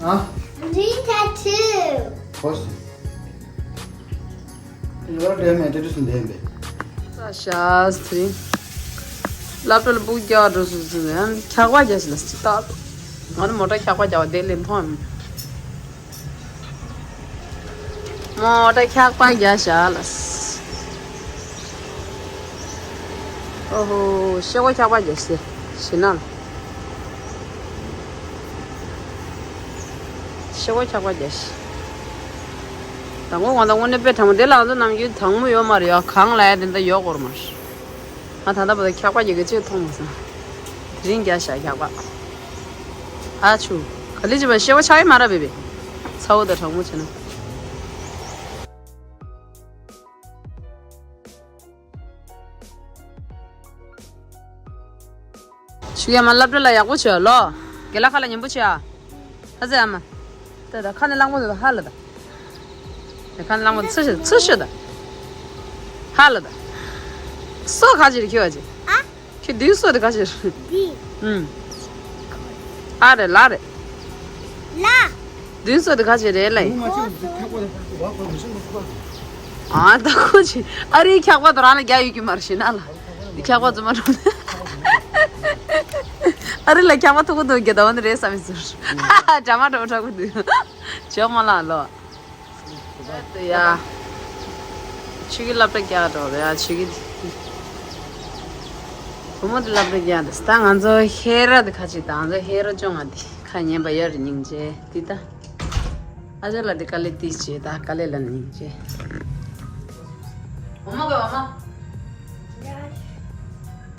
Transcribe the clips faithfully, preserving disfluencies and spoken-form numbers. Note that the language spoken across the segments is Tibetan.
ཨ། I'm doing tattoo. ཧོ་སི། ཡོད་རེད་མེད་དེ་དུས་སུ་འདེམས་པས། ས་ཤ་སི། སློབ་གྲྭ་ལ་སྦུག་རྒྱག་འགྲོ་སོང་ཟེར་ནས་འཁྱག་པ་རྒྱག་ཞིག་ལ་ཅི་ལྟ། ང་ནི་མོ་ཊ་འཁྱག་པ་རྒྱག་པ་དེ་ལས་མཐོང་ཡང་མི། མོ་ཊ་འཁྱག་པ་རྒྱག་ཞག་ལ། ཨོ་ཧོ། ཤེལ་སྒོ་འཁྱག་པ་རྒྱག་ཞེ་ཞེ་ན་ལ། ཤེལ་སྒོ་འཁྱག་པ་རྒྱག་ཞེ། དང་པོ་ང་ད་དངོས་གནས་དཔེ་དྲང་མོ་དེ་ལ་ང་ཚོ་ནམ་རྒྱུན་དྭངས་མོ་ཡོད་མ་རེད་ཡ། གང་ལ་ཡ་དེ་འདྲ་ཡོད་སྐོར་མ་རེད། ང་ད་ལྟ་བར་དུ་འཁྱག་པ་རྒྱག་གི་ཅིག་མཐོང་མ་སོང་། དེ་རིང་རྒྱག་ཤག་འཁྱག་པ། ཨ་ཆུ། ག་ལེ་ཅི་བ་ཤེ་བ་ཆགས་ཡི་མ་ར་བེ་བེ། ཚ་བོ་དང་གྲང་མོ་བྱས་ན། ཆུ་ཡ་མ་སློབ་གྲྭ་ལ་ཡག་པོ་བྱོས་ལོ། དགེ་ལགས་ཁ་ལ་ཉན་པོ་བྱོས་ཨ། ཧ་ཟེ་ཨ་མ། ད་ད་ཁ་ནས་གླང་པོ་ད་ཧ་ལ་ད། ད་ཁ་ནས་གླང་པོ་ཚུ་ཤི་ཚུ་ཤི་ད། ཧ་ལ་ད། སོ་ཁ་ཅིག་ཁྱོད་ཨ་ཅི། ཨ། ཁྱོད་མདུན་སོ་དེ་ག་ཅི་རེད། འདི། ཨུམ། ཨ་རེད་ལ་རེད། ལ། མདུན་སོ་དེ་ག་ཅི་རེད་ལ། ཨ་ད་ཁོ་ཅི། ཨ་རི་འཁྱག་པ་དོ་རང་ལ་རྒྱག་ཡོད་ཀྱི་མ་རེད་ཤི་ན་ལ། འདི་འཁྱག་པ་རྫུན་མ་འགྲོ་ནས། ཨ་རི་ལ་འཁྱག་པ་ཐུག་གི་འདུག་རྒྱ་ཟླ་བ་འདི་རེད་བསམ་མི་ཚུར། ཧ་ཧ་འདྲ་མ་འདྲ་མ་འདྲ་གི་འདུག་ཇོག་མ་ལ་ལོ། ཡ། ཆུ་གི་སློབ་གྲྭ་རྒྱག་འགྲོ་རེད་ཡ་ཆུ་གི། བུ་མོ་འདི་སློབ་གྲྭ་རྒྱག་འདི་ད་ང་ཚོ་ཧེ་ར་འདི་ཁ་ཅིག་དང་ང་ཚོ་ཧེ་ར་ཅོ་ང་འདི་ཁ་ཉན་པ་ཡོད་རེད་སྙིང་རྗེ་འདི་ད། ཨ་ཅག་ལ་འདི་དཀའ་ལས་ཏིས་བྱེད་ད་དཀའ་ལས་ལ་སྙིང་རྗེ། འོ་མ་གོ་འོ་མ།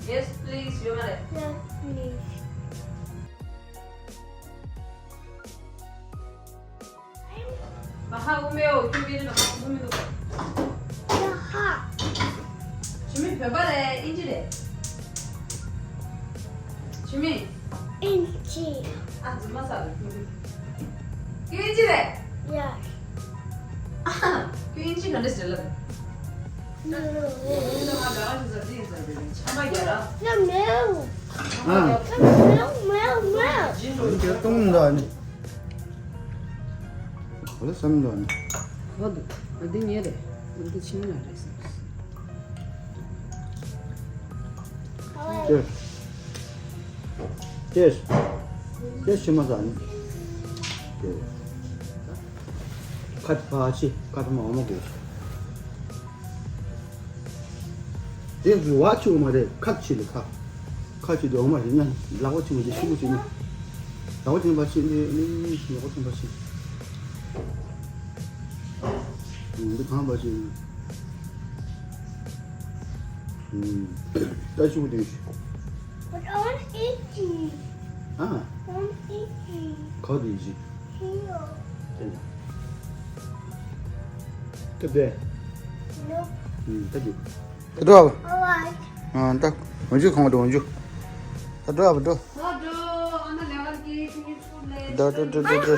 Yes, please. ཡོད་མ་རེད། Yes, please. མ་ཧ་དབུ་མའི་འོག་ཁྱོད་སྐད་ཆ་མ་ཧ་དབུ་མི་འདུག་ཡ་ཧ། ཇི་མི་བོད་པ་རེད་ཨིན་ཇི་རེད། ཇི་མི། ཨིན་ཇི། ཨ་རྫུན་མ་ཟ་རེད་ཁྱོད་ཨིན་ཇི་རེད། ཡ། ཨ་ཁྱོད་ཨིན་ཇི་ག་འདྲ་ཞིག་རེད་ལབ། ཨ། ཡ་མེའུ། མེའུ་མེའུ་མེའུ། ཇི་འགྲོ་ཡི་གཏོང་འདྲ་ནི། ག་ལ་བསམ་འདུག་ཨ་ནི། ག་འདུག་ཨ་འདི་ངའི་རེད། ཨ་འདི་ཕྱི་ནང་རེད་ཟེར། ཅེས། ཅེས། ཅེས་ཕྱི་མ་ཟ་ནི། ཅེས། ཁ་ཕ་ཕྱི་ཁ་ཕ་མ་འོ་མ་དགོས། དེ་རུ་བ་ཆུ་མ་རེད་ཁ་ཕྱི་ལ་ཁ། ཁ་ཅིག་འདྲ་མ་རེད་ན་ལག་པ་ཅིག་མ་ཅིག་ཤུགས་ཅིག་ན། ལག་པ་ཅིག་མ་ཅིག་ནི་ནི་ལག་པ་ཅིག་མ་ཅིག་འདི་གང་པ་ཅིག་ད་ཤུགས་དེ་ཤུགས། But I want to eat tea. ཨ། I want to eat tea. ག་དེ་ཅིག Here. དེ་ད་དེ། Nope. ད་དེ། ད་འགྲོ་བ། Alright. ཨ་ད་འོན་ཇུ་ཁང་འགྲོ་འོན་ཇུ། ད་འགྲོ་བ་འགྲོ། ད་འགྲོ་ཨ་མ་ལས་ཀ་གི་ཕྱི་ཉིན་སྐུལ་ལས། ད་འགྲོ་འགྲོ་འགྲོ་འགྲོ།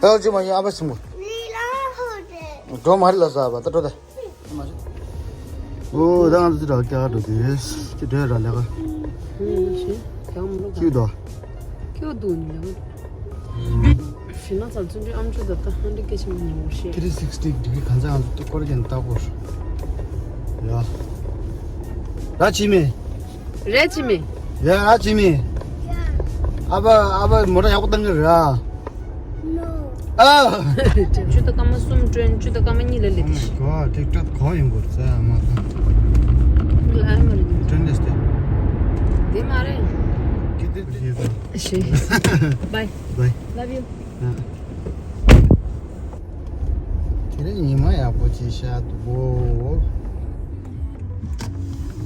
ད་ཅི་མ་ཡིན་ཨ་ཕ་སིམ་པོ། འགྲོ་མ་རེད་ལ་ཟ་བ་ད་འགྲོ་ད། ཨོ་ད་ང་ཚོ་ཅི་འདྲ་སྐྱག་འགྲོ་དེ་ཅི་འདྲ་ར་ལས་ཀ་ཁྱོད་དོ། ཁྱོད་དོ་ནི་ལས་ཀ་ཕྱི་ནང་ཚ་བཙུན་གྱི་ཨམ་ཅོག་ད་ལྟ་ཧ་འདྲ་སྐད་ཆ་མི་ཉན་པོ་ཤེས། Three sixty degree གང་ཚ་ང་ཚོ་སྐོར་རྒྱན་ལྟ་སྐོར། ཡ། ར་ཅི་མེ། ར་ཅི་མེ། ཡ་ར་ཅི་མེ། ཨ་ཕ་ཨ་ཕ་མོ་ཊ་ཡག་པོ་བཏང་གི་ར། No. ཨ། བཅུ་དང་སྐར་མ་གསུམ་སྤྲོད་བཅུ་དང་སྐར་མ་གཉིས་ལ་སླེབས་ཀྱི་ཤག་གོ་ཊིག་ཊོག་གོ་ཡིན་པོར་ཙ་མ་དང་། ལ་མ་རེད། ཊེན་ཌེས་ཏེ། དེ་མ་རེད། ཀི་ཏི་ཏི་ཤེས་པ། ཤེས། Bye. Bye. Love you. དེ་རིང་ཉི་མ་ཡག་པོ་ཅིག་ཤར་འདུག་གོ།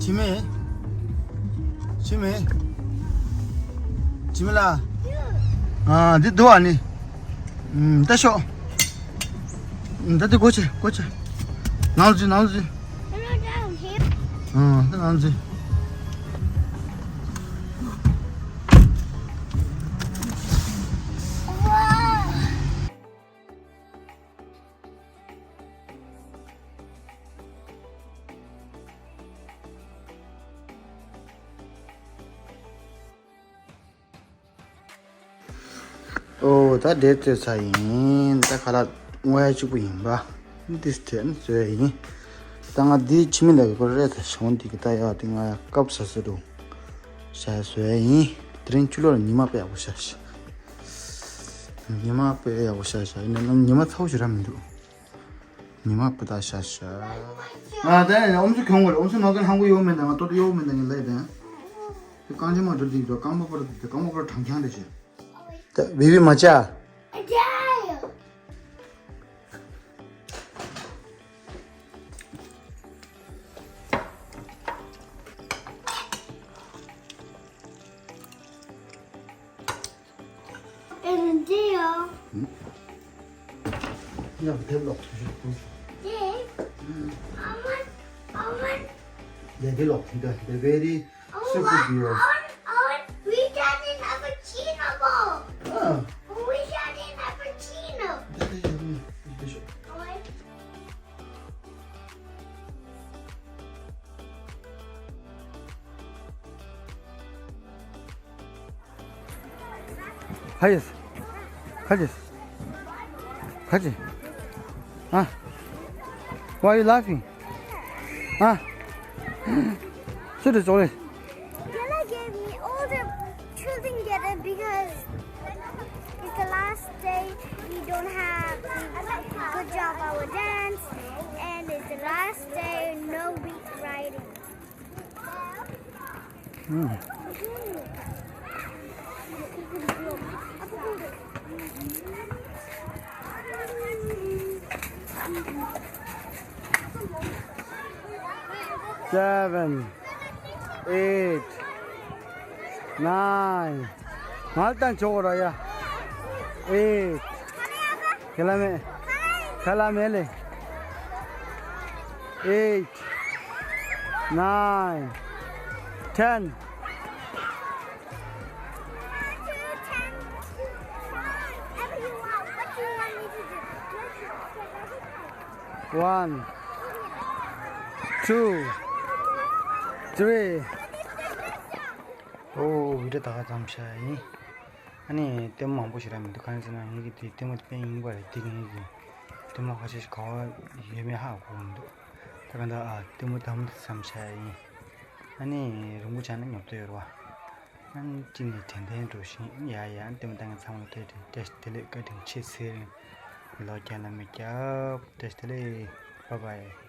ཅི་མེ། ཅི་མེ། ཅི་མེ་ལ། ཨ་འདི་འདུག་ཨ་ནི། ཨུམ་ད་ཤོག་ཨུམ་ད་འདི་སྒོ་ཕྱེ་སྒོ་ཕྱེ། ནང་འཛུལ་ནང་འཛུལ། ཨ་ད་ནང་འཛུལ། ཨོ་ད་འདྲེ་བཙོས་ཚར་ཡིན། ད་ཁ་ལག་དངོས་ཡ་གཅིག་པུ་ཡིན་པ། འདི་སྟེ་ནི་བཙོས་ཡིན། ད་ང་འདི་ཕྱི་མི་ལ་གི་ཁོ་རེ་ད་ཞོན་འདི་གི་ད་ཡག་དེ་ང་ཡ་སྐབས་ས་སུ་འགྲོ། ཤ་བཟོས་ཡིན། དེ་རིང་ཕྱི་ལོགས་ལ་ཉི་མ་དཔེ་ཡག་པོ་ཤར་ཤག་ཉི་མ་དཔེ་ཡག་པོ་ཤར་ཤག་ཡིན་ན་ཉི་མ་ཚ་པོ་ཞིག་རག་མི་འདུག་ཉི་མ་སྤུ་དག་ཤར་ཤག་ང་ད་ནི་ཨོམ་སུ་གྱོང་གོ་རེད། ཨོམ་སུ་མ་གྱོང་ཧང་གོ་ཡོད་མེད་ད། ང་ཏོ་ཏོ་ཡོད་མེད་ད། ངས་ལས་ད་དེ་རྐང་ཅན་མ་འགྲོ་དེ་འགྲོ། རྐང་པ་པར་དེ་རྐང་པ་པར་གྲང་རྐྱང་རེད་ཤག་ད་བི་བི་མ་ཅག་ཡང་དེབ་ལོག་ཐུབ་ཤོག་དེབ། ཡང་དེ་ལོག་ཐུབ་ད། དེ་བེ་རི། སུ་ཀུ་གི་ཡོ། We got an opportunity. ཨ། We got an opportunity. དེ་དེ་ཡོ། དེ་ཤོག Hayır. Hayır. Hayır. Huh? Why are you laughing? Huh? Shoot it, sorry. Bella gave me all the children get it because it's the last day we don't have good job our dance and it's the last day no week riding. Seven, eight, nine. ང་ལ་བཏང་ཆོག་ར་ཡ། Eight. ཁས་ལ་མེད། ཁས་ལ་མེད་ལེ། Eight, nine, ten. One, two, three. ཨོ། བི་ཌི་ཡོ་ད་ག་ཙམ་བྱས་ཡིན། ཨ་ནི་ལྟད་མོ་མང་པོ་ཞིག་རག་མི་འདུག་གང་ཡིན་ཟེར་ན་ངེད་ཀྱི་དེ་ལྟད་མོ་དེ་དཔེ་ཡིན་པ་རེད། དེ་ངེད་ཀྱི་ལྟད་མོ་ཁ་ཤས་ཤིག་ག་བ་ཡོད་མེད་ཧ་གོ་མི་འདུག་ད་ག་ད་ཨ་ལྟད་མོ་དམ་ཙམ་བྱས་ཡིན། ཨ་ནི་རིང་པོ་བྱས་ན་ཉོབ་ཏོ་ཡོད་རེད་བ། ཨ་ནི་གཅིག་ནས་དྲན་རྟེན་འགྲོ་བཞིན་ཡ་ཡ་ལྟད་མོ་ལྟ་མཁན་ཚང་མ་ལ་བཀྲ་ཤིས་བདེ་ལེགས། བཀའ་དྲིན་ཆེ་ཟེར། ལོ་རྒྱུས་ལ་མི་རྒྱབ། བཀྲ་ཤིས་བདེ་ལེགས། Bye bye.